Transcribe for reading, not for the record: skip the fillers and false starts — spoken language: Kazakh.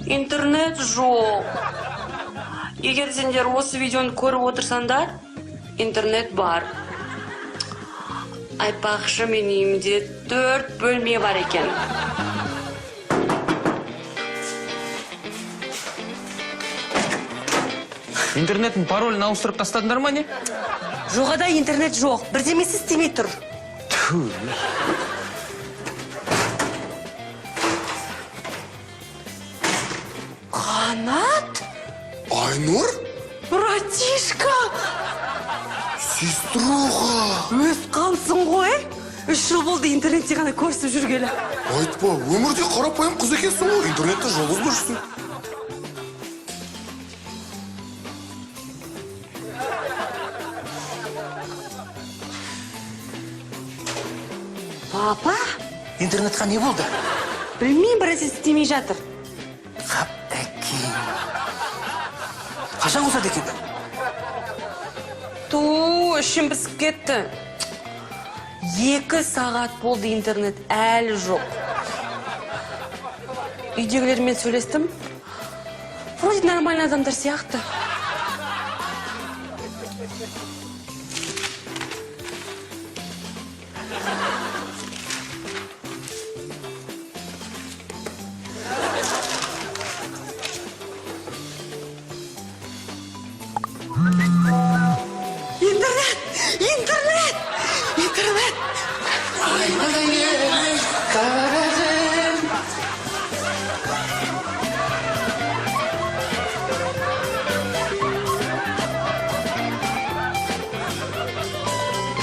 Интернет жоқ. Егер сендер осы видеоны көріп отырсаңдар, интернет бар. Айтпақшы, менің үйімде төрт бөлме бар екен. Интернеттің паролін ауыстырып тастадыңдар ма, не? Жоғада интернет жоқ, бірдемесі істемей тұр. Қанат? Айнұр? Братишка! Сеструха! Өз қалсың ғой. 3 жыл болды интернетте ғана көрісіп жүргелі. Айтпа, өмірде қарапайым қыз екенсің ғой, интернетте жұлдыз болып жүрсің. Папа? Интернетқа не болды? Білмеймін, бір нәрсе істемей жатыр. Қап, әкең. Қашан қосады екен? Ту, ішім пісіп кетті. 2 сағат болды, интернет әлі жоқ. Үйдегілермен сөйлестім. Вроде нормальный адамдар сияқты. Интернет! Интернет! Интернет!